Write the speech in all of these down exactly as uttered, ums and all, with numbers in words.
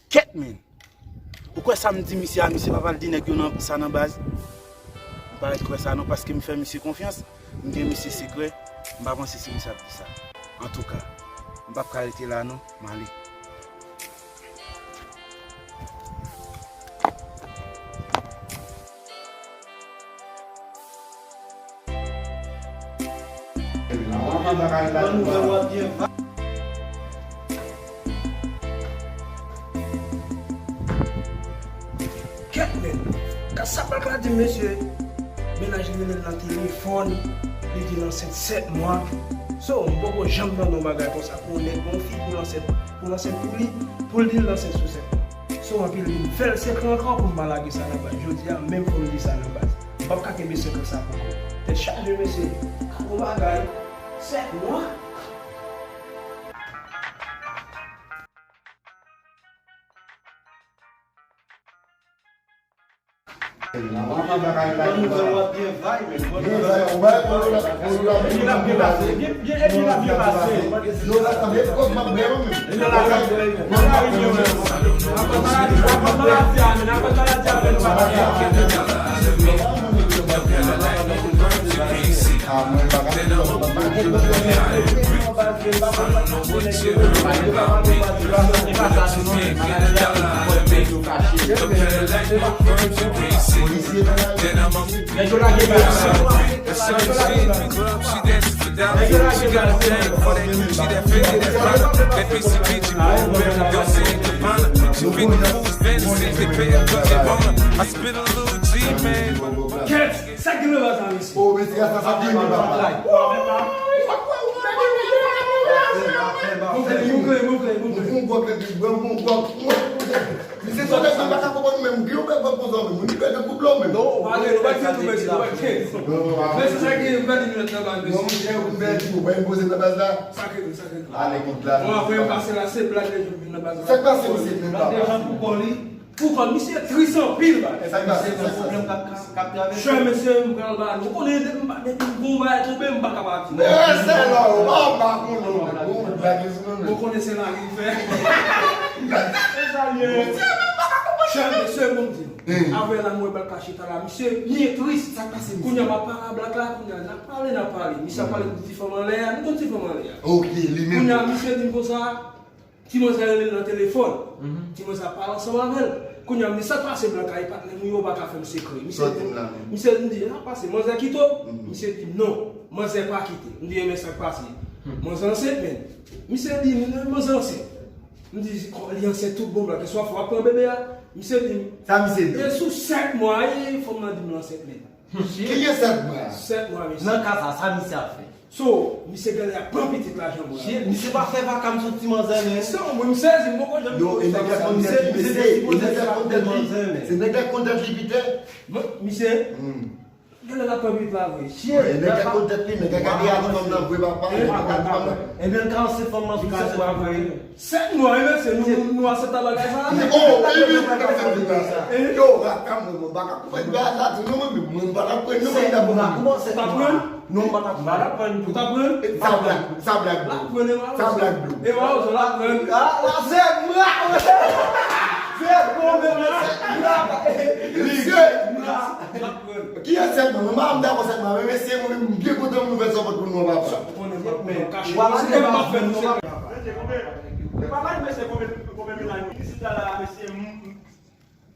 Kèt, men! Ou kwè sa m di misye a, misye pa pral di nèg yo nan, sa nan baz? M pa ret kwè sa non, paske m fè misye konfyans, m gen misye sekrè, m pa panse se misye ap di sa. Antouka, m p ap ka rete la non, m ale. Kèt, men! Gad sa Black la di m, mesye. Mennaj li rele l nan telefòn, li di l ansent sèt mwa. So, m poko janm tande yon bagay konsa pou yon nèg, yon fi pou l ansent, pou l ansent pou li, pou l di l ansent sou sèt mwa. So, anpil di m fè l sekrè ankò pou m pa lage sa nan baz. Jodi a, menm fò m di sa nan baz. M p ap ka kenbe sekrè sa pou kò m. Tèt chaje, mesye. Gad yon bagay. Sèt mwa. Bon nouvèl w ap byen vay, men. Bon nouvèl. Epi l ap byen pase. Byen, byen, epi l ap byen pase. Nèg yo lage bal. Nèg yo lage bal. Kèt, sa k gen nan baz la, mesye? O, mesye, sa, sa gen nan baz la. Montre, montre, montre, montre. Misye sot, m pa ka konprann menm. Gen yon bèl vant konsa menm. Moun ki pèdi kout dlo menm. Non, pale, nou pa t gen tou, mesye, nou pa t gen. Mesye, sa gen, m pèdi linèt nan baz, mesye. Non, monchè, ou pèdi, ou pa enpoze nan baz la. Sa k gen, sa k gen. Ale, kout la. Bon, apre m pase la, se blag nèg yo vin nan baz la. Sa k pase, misye, menm papa? Deja pou kò li, pou kò l, misye tris anpil, ba. Sa k pase, sa k pase? Chè mesye, m pral ba nou. Ou konnen, depi m pa, depi m gon bagay tonbe, m pa ka pa di. Men se lò, ou pa, ou pa konnen, ou pa konnen, ou pa konnen. Ou konnen se mari l fè. Se sa l ye. Chè mesye, bon, m di nou. Avè la, m wè Black la chita la. Misye byen tris. Sa k pase, misye? Kounye a, m ap pale a Black la, kounye a, n ap pale, n ap pale. Misye ap pale pou ti fanm anlè a. Nou konn ti fanm anlè a. Ok, li menm. Kounye a, misye di m konsa, ti manzè rele l nan telefòn. Ti manzè ap pale ansanm avè l. Kounye a, m di, sa k pase, Black la, e patnè nou yo pa ka fè m sekrè. Misye di, misye di, m di, sa k pase, manzè kite w? Misye di, non, manzè pa kite. M di, enben, sa k pase? Manzè ansent, men. Misye di, manzè ansent. M di, li ansent tout bon, Black, swa fò w ap pran bebe a. Misye di m, sa misye di? E sou sèt mwa, e fanm nan di m l ansent, men. Ki gen sèt mwa? Sèt mwa, mesye. Nan ka sa, sa misye ap fè? So, misye genlè ap pran pitit la, jan mwen. Shit, misye pa fè vakam sou ti manzè, men. Se yon mwen, m sezi, m poko janm konn sa. Yo, e nèg la konn tèt li, mesye, e nèg la konn tèt li. Se nèg la konn tèt li, Pitè. Misye, genlè l ap pran pitit la vre. Shit. E nèg la konn tèt li, nèg la gade a fanm nan vre, papa. Ebyen, l ka ansent fanm nan sou sèt mwa vre. Sèt mwa, wi, mesye, nou, nou aksepte bagay sa a. Oh, wi, wi, wi, wi, wi. Yo, rakam, mwen, mwen pa ka konprann bagay sa tou, non, mwen, mwen pa ka konprann, non, mwen, mwen. Ou ta pran? Non, mwen pa ka konprann. Ou ta pran? Sa blag, sa blag, bro. Sa blag, bro. E wa, ou la pran. Ah, la, sèt mwa, sèt mwa, sèt mwa. Kiyès sèt mwa? Mwen pa dakò sèt mwa, men mesye, mwen menm, m byen kontan m ouvè sa pòt pou nou, papa. Ou konnen, men, kache. Ou pa lage baz, men, nou pa. Mesye, konbyen, konbyen, konbyen mil ane? Isit la, la, mesye, m, m,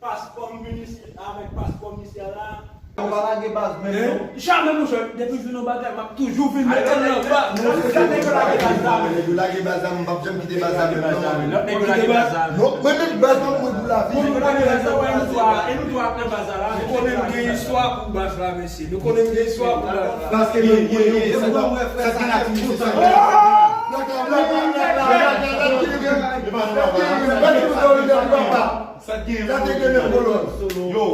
paspò m vin isit avèk paspò misye la. Ou pa lage baz, men, non. Jamè, monchè, depi m vin yon bagay, m ap toujou vin mete l nan baz. Lòt nèg yo lage baz la, men. Lòt nèg yo lage baz la, m p ap janm kite baz la, men, non. Lòt nèg yo lage baz la. Non, mwen menm baz mwen, mwen pou lavi. Lòt nèg yo lage baz la, wè, nou twa, e nou twa ap nan baz la, la. Nou konnen m gen istwa pou baz la, mesye. Nou konnen m gen istwa pou baz la. Paske mwen, mwen, mwen, mwen, mwen, sa ki nan ti misye sa. Sa ki nan ti misye sa. Yo,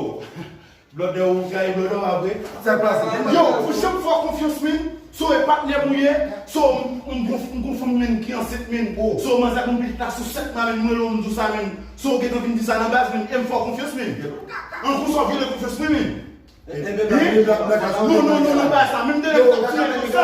blòdè ou gaye blòdè w apre. Sa k pase? Yo, ou janm fè w konfyans, men. So, e patnè m ou ye. So, m, m gon, m gon fanm, men, ki ansent, men. So, manzè gon pitit la sou sèt mwa, men, m rele w, m di w sa, men. So, ou gentan vin di sa nan baz, men. E m fè w konfyans, men. An konsa, w vin fè konfyans, men, men. Non, non, non, non, pa sa. Menm de lè m t ap tire konsa.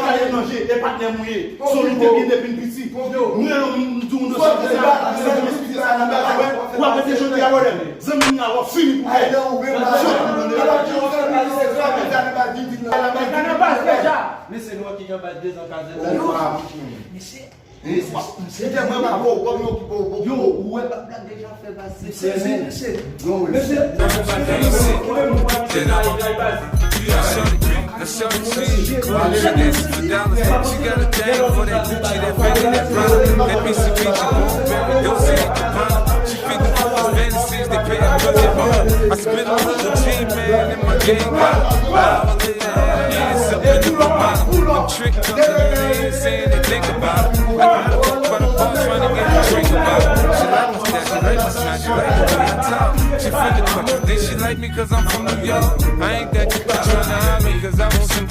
ka al manje, e patnè m ou ye. Se w nou te byen depi n piti. M rele w, m di w m dosye konsa, m di w m esplike sa nan bagay, w ap rete jodi a, brother. Zanmi m nan, w ap fini pou mwen. Mesye, nou ki gen baz deja. Mesye, mesye, yo, ou wè pa blak deja fè baz. Mesye, mesye, mesye. Mesye, mesye. Then I, I, I, Now shorty, she cool, she dancing for dollars. She got a thing for that Gucci, that Fendi, that Prada, that B C B G, Burberry, Dolce and Gabbana. She fit the fantasies they pay for the bar. I spend a little G, man, and my gang got all of it. Yeah, it's up in the mind. I'm tricked on the saying they think about it. I got a book by the bar trying to get a drink about it. She like my style, she like my style, she like the way I talk. She from the country, then she like me 'cause I'm from New York. I ain't that tryna hide me 'cause I want some